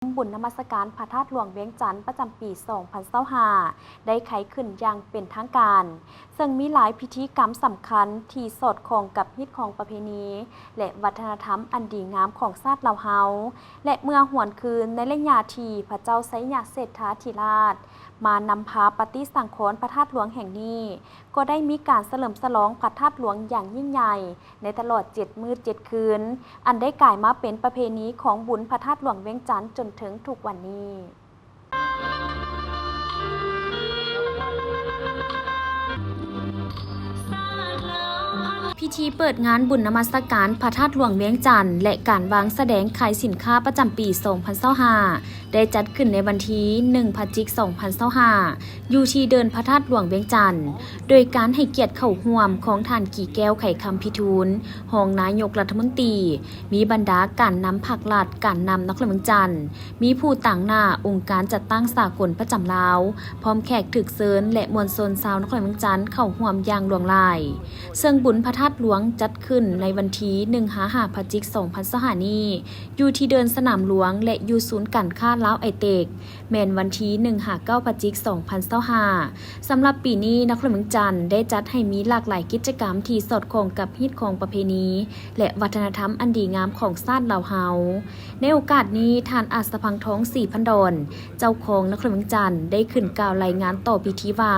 ບຸນນະມັດສະການພະທາດຫຼວງວຽງຈັນປະຈຳປີສອງພັນຊາວຫ້າ ໄດ້ໄຂຂຶ້ນຢ່າງເປັນທາງການ, ເຊິ່ງມີຫຼາຍພິທີກຳສຳຄັນທີ່ສອດຄ່ອງກັບຮີດຄອງປະເພນີ ແລະ ວັດທະນະທຳອັນດີງາມຂອງຊາດລາວເຮົາ ແລະ ເມື່ອຫວນຄືນໃນໄລຍະທີ່ພະເຈົ້າໄຊຍະເສດຖາທິລາດ ມານຳພາປະຕິສັງຂອນພະທາດຫຼວງແຫ່ງນີ້ ກໍໄດ້ມີການສະເຫຼີມສະຫຼອງພະທາດຫຼວງຢ່າງຍິ່ງໃຫຍ່ໃນຕະຫຼອດເຈັດມື້ເຈັດຄືນ, ອັນໄດ້ກາຍມາເປັນປະເພນີຂອງບຸນພະທາດຫຼວງວຽງຈັນຈົນເຖິງທຸກວັນນີ້. ພິທີເປີດງານບຸນນະມັດສະການພະທາດຫຼວງວຽງຈັນ ແລະ ການວາງສະແດງຂາຍສິນຄ້າປະຈຳປີສອງພັນຊາວຫ້າ ໄດ້ຈັດຂຶ້ນໃນວັນທີໜຶ່ງ ພະຈິກ ສອງພັນຊາວຫ້າ ຢູ່ທີ່ເດີ່ນພະທາດຫຼວງວຽງຈັນ, ໂດຍການໃຫ້ກຽດເຂົ້າຮ່ວມຂອງທ່ານ ກີແກ້ວ ໄຂຄຳພິທູນ ຮອງນາຍົກລັດຖະມົນຕີ, ມີບັນດາການນຳພັກລັດ, ການນຳນະຄອນຫຼວງວຽງຈັນ, ມີຜູ້ຕາງໜ້າອົງການຈັດຕັ້ງສາກົນປະຈຳລາວ, ພ້ອມແຂກຖືກເຊີນ ແລະ ມວນຊົນຊາວນະຄອນຫຼວງວຽງຈັນເຂົ້າຮ່ວມຢ່າງຫຼວງຫຼາຍ. ເຊິ່ງບຸນພະທາດຫຼວງຈັດຂຶ້ນໃນວັນທີໜຶ່ງຫາຫ້າ ພະຈິກ ສອງພັນຊາວຫ້ານີ້ ຢູ່ທີ່ເດີ່ນສະໜາມຫຼວງ ແລະ ຢູ່ສູນການຄ້າລາວໄອເຕັກ ແມ່ນວັນທີໜຶ່ງຫາເກົ້າ ພະຈິກ ສອງພັນຊາວຫ້າ. ສຳລັບປີນີ້ ນະຄອນຫຼວງວຽງຈັນໄດ້ຈັດໃຫ້ມີຫຼາກຫຼາຍກິດຈະກຳທີ່ສອດຄ່ອງກັບຮີດຄອງປະເພນີ ແລະ ວັດທະນະທຳອັນດີງາມຂອງຊາດລາວເຮົາ. ໃນໂອກາດນີ້ ທ່ານ ອາດສະພັງທອງ ສີພັນດອນ ເຈົ້າຄອງນະຄອນຫຼວງວຽງຈັນ ໄດ້ຂຶ້ນກ່າວລາຍງານຕໍ່ພິທີວ່າ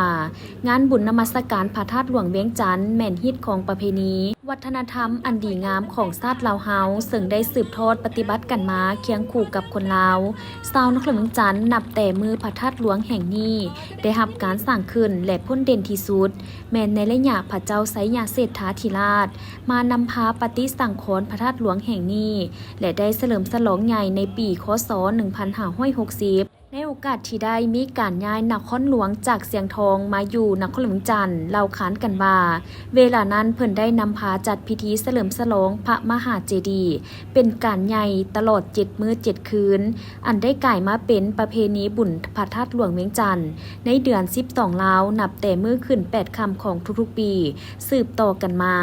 ງານບຸນນະມັດສະການພະທາດຫຼວງວຽງຈັນ ແມ່ນຮີດຄອງປະເພນີ, ວັດທະນະທຳອັນດີງາມຂອງຊາດລາວເຮົາ ເຊິ່ງໄດ້ສືບທອດປະຕິບັດກັນມາຄຽງຄູ່ກັບຄົນລາວ ຊາວນະຄອນຫຼວງວຽງຈັນ ນັບແຕ່ມື້ພະທາດຫຼວງແຫ່ງນີ້ໄດ້ຮັບການສ້າງຂຶ້ນ ແລະ ພົ້ນເດັ່ນທີ່ສຸດ ແມ່ນໃນໄລຍະພະເຈົ້າໄຊຍະເສດຖາທິລາດ ມານຳພາປະຕິສັງຂອນພະທາດຫຼວງແຫ່ງນີ້ ແລະ ໄດ້ສະເຫຼີມສະຫຼອງໃຫຍ່ໃນປີ ຄ.ສ. ໜຶ່ງພັນຫ້າຮ້ອຍຫົກສິບ ໃນໂອກາດທີ່ໄດ້ມີການຍ້າຍນະຄອນຫຼວງຈາກຊຽງທອງມາຢູ່ນະຄອນຫຼວງວຽງຈັນ ເລົ່າຂານກັນວ່າ ເວລານັ້ນເພິ່ນໄດ້ນຳພາຈັດພິທີສະເຫຼີມສະຫຼອງພະມະຫາເຈດີ ເປັນການໃຫຍ່ຕະຫຼອດເຈັດມື້ເຈັດຄືນ, ອັນໄດ້ກາຍມາເປັນປະເພນີບຸນພະທາດຫຼວງວຽງຈັນ ໃນເດືອນສິບສອງລາວ ນັບແຕ່ມື້ຂຶ້ນແປດຄ່ຳຂອງທຸກໆປີ ສືບຕໍ່ກັນມາ.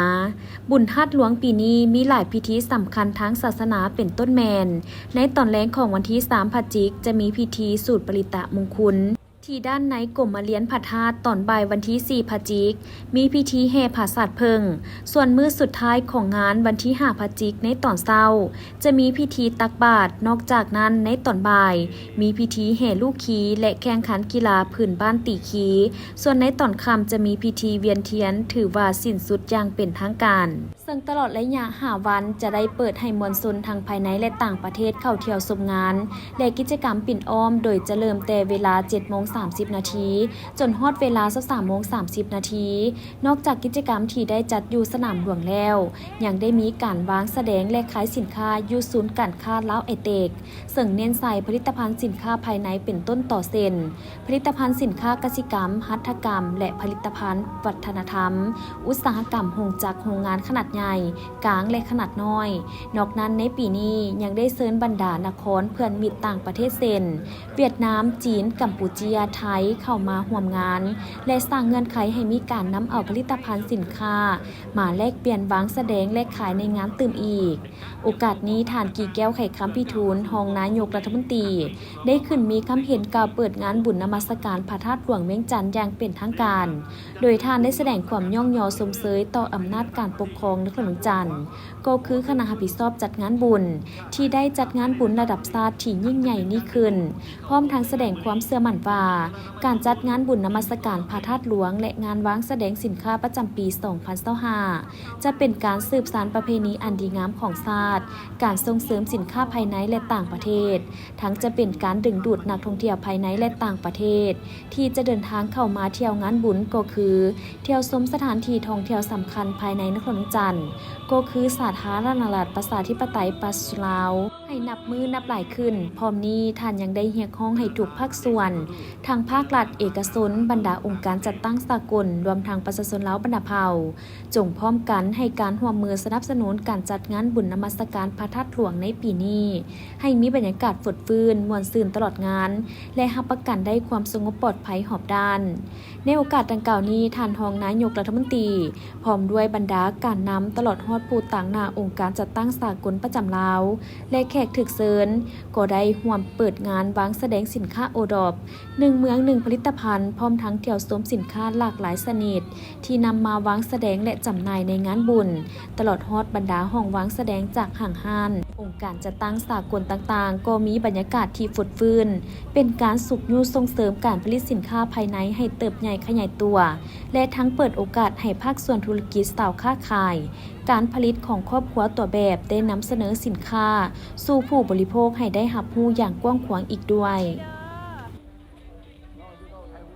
ບຸນທາດຫຼວງປີນີ້ມີຫຼາຍພິທີສຳຄັນທາງສາສະໜາ ເປັນຕົ້ນແມ່ນ ໃນຕອນແລງຂອງວັນທີສາມ ພະຈິກ ຈະມີພິທີສູດປະລິຕະມຸງຄຸນ ທີ່ດ້ານໃນກົມມະລຽນພະທາດ, ຕອນບ່າຍວັນທີສີ່ ພະຈິກ ມີພິທີແຫ່ຜາສາດເຜິ້ງ, ສ່ວນມື້ສຸດທ້າຍຂອງງານວັນທີຫ້າ ພະຈິກ ໃນຕອນເຊົ້າ ຈະມີພິທີຕັກບາດ, ນອກຈາກນັ້ນໃນຕອນບ່າຍ ມີພິທີແຫ່ລູກຄີ ແລະ ແຂ່ງຂັນກິລາພື້ນບ້ານຕີຄີ, ສ່ວນໃນຕອນຄ່ຳຈະມີພິທີວຽນທຽນ ຖືວ່າສິ້ນສຸດຢ່າງເປັນທາງການ. ເຊິ່ງຕະຫຼອດໄລຍະຫ້າວັນ ຈະໄດ້ເປີດໃຫ້ມວນຊົນທັງພາຍໃນ ແລະ ຕ່າງປະເທດເຂົ້າທ່ຽວຊົມງານ ແລະ ກິດຈະກຳປິ່ນອ້ອມ ໂດຍຈະເລີ່ມແຕ່ເວລາເຈັດໂມງສາມສິບນາທີ ຈົນຮອດເວລາຊາວສາມໂມງສາມສິບນາທີ. ນອກຈາກກິດຈະກຳທີ່ໄດ້ຈັດຢູ່ສະໜາມຫຼວງແລ້ວ ຍັງໄດ້ມີການວາງສະແດງ ແລະ ຂາຍສິນຄ້າຢູ່ສູນການຄ້າລາວໄອເຕັກ ເຊິ່ງເນັ້ນໃສ່ຜະລິດຕະພັນສິນຄ້າພາຍໃນ ເປັນຕົ້ນຕໍເຊັ່ນ ຜະລິດຕະພັນສິນຄ້າກະສິກຳ, ຫັດຖະກຳ ແລະ ຜະລິດຕະພັນວັດທະນະທຳ, ອຸດສາຫະກຳ, ໂຮງຈັກ, ໂຮງງານຂະໜາດໃຫຍ່, ກາງ ແລະ ຂະໜາດນ້ອຍ. ນອກນັ້ນໃນປີນີ້ຍັງໄດ້ເຊີນບັນດານະຄອນເພື່ອນມິດຕ່າງປະເທດເຊັ່ນ ຫວຽດນາມ, ຈີນ, ກຳປູເຈຍ, ໄທ ເຂົ້າມາຮ່ວມງານ ແລະ ສ້າງເງື່ອນໄຂໃຫ້ມີການນຳເອົາຜະລິດຕະພັນສິນຄ້າມາແລກປ່ຽນ, ວາງສະແດງ ແລະ ຂາຍໃນງານຕື່ມອີກ. ໂອກາດນີ້ ທ່ານ ກີແກ້ວ ໄຂຄຳພິທູນ ຮອງນາຍົກລັດຖະມົນຕີ ໄດ້ຂຶ້ນມີຄຳເຫັນກ່າວເປີດງານບຸນນະມັດສະການພະທາດຫຼວງວຽງຈັນຢ່າງເປັນທາງການ, ໂດຍທ່ານໄດ້ສະແດງຄວາມຍ້ອງຍໍຊົມເຊີຍຕໍ່ອຳນາດການປົກຄອງນະຄອນຫຼວງວຽງຈັນ, ກໍຄືຄະນະຮັບຜິດຊອບຈັດງານບຸນ ທີ່ໄດ້ຈັດງານບຸນລະດັບຊາດທີ່ຍິ່ງໃຫຍ່ນີ້ຂຶ້ນ, ພ້ອມທັງສະແດງຄວາມເຊື່ອໝັ້ນວ່າ ການຈັດງານບຸນນະມັດສະການພະທາດຫຼວງ ແລະ ງານວາງສະແດງສິນຄ້າປະຈຳປີສອງພັນຊາວຫ້າ ຈະເປັນການສືບສານປະເພນີອັນດີງາມຂອງຊາດ, ການສົ່ງເສີມສິນຄ້າພາຍໃນ ແລະ ຕ່າງປະເທດ, ທັງຈະເປັນການດຶງດູດນັກທ່ອງທ່ຽວພາຍໃນ ແລະ ຕ່າງປະເທດ ທີ່ຈະເດີນທາງເຂົ້າມາທ່ຽວງານບຸນ ກໍຄືທ່ຽວຊົມສະຖານທີ່ທ່ອງທ່ຽວສຳຄັນພາຍໃນນະຄອນຫຼວງວຽງຈັນ ກໍຄືສາທາລະນະລັດປະຊາທິປະໄຕປະຊາຊົນລາວ ໃຫ້ນັບມື້ນັບຫຼາຍຂຶ້ນ. ພ້ອມນີ້ທ່ານຍັງໄດ້ຮຽກຮ້ອງໃຫ້ທຸກພາກສ່ວນ ທັງພາກລັດ, ເອກະຊົນ, ບັນດາອົງການຈັດຕັ້ງສາກົນ, ລວມທັງປະຊາຊົນລາວບັນດາເຜົ່າ ຈົ່ງພ້ອມກັນໃຫ້ການຮ່ວມມືສະໜັບສະໜູນການຈັດງານບຸນນະມັດສະການພະທາດຫຼວງໃນປີນີ້ ໃຫ້ມີບັນຍາກາດຟົດຟື້ນ, ມ່ວນຊື່ນຕະຫຼອດງານ ແລະ ຮັບປະກັນໄດ້ຄວາມສະຫງົບປອດໄພຮອບດ້ານ. ໃນໂອກາດດັ່ງກ່າວນີ້, ທ່ານຮອງນາຍົກລັດຖະມົນຕີ ພ້ອມດ້ວຍບັນດາການນຳ ຕະຫຼອດຮອດຜູ້ຕາງໜ້າອົງການຈັດຕັ້ງສາກົນປະຈຳລາວ ແລະ ແຂ ກຖືກເຊີນກໍໄດ້ຮ່ວມເປີດງານວາງສະແດງສິນຄ້າໂອດອບ ໜຶ່ງເມືອງໜຶ່ງຜະລິດຕະພັນ ພ້ອມທັງທ່ຽວຊົມສິນຄ້າຫຼາກຫຼາຍຊະນິດ ທີ່ນຳມາວາງສະແດງ ແລະ ຈຳໜ່າຍໃນງານບຸນ, ຕະຫຼອດຮອດບັນດາຫ້ອງວາງສະແດງຈາກຫ້າງຮ້ານ. ອົງການຈັດຕັ້ງສາກົນຕ່າງໆ ກໍມີບັນຍາກາດທີ່ຟົດຟື້ນ, ເປັນການຊຸກຍູ້ສົ່ງເສີມການຜະລິດສິນຄ້າພາຍໃນໃຫ້ເຕີບໃຫຍ່ຂະຫຍາຍຕົວ ແລະ ທັງເປີດໂອກາດໃຫ້ພາກສ່ວນທຸລະກິດສາວຄ້າຂາຍ, ການຜະລິດຂອງຄອບຄົວຕົວແບບໄດ້ນຳສະເໜີສິນຄ້າສູ່ຜູ້ບໍລິໂພກໃຫ້ໄດ້ຮັບຮູ້ຢ່າງກວ້າງຂວາງອີກດ້ວຍ.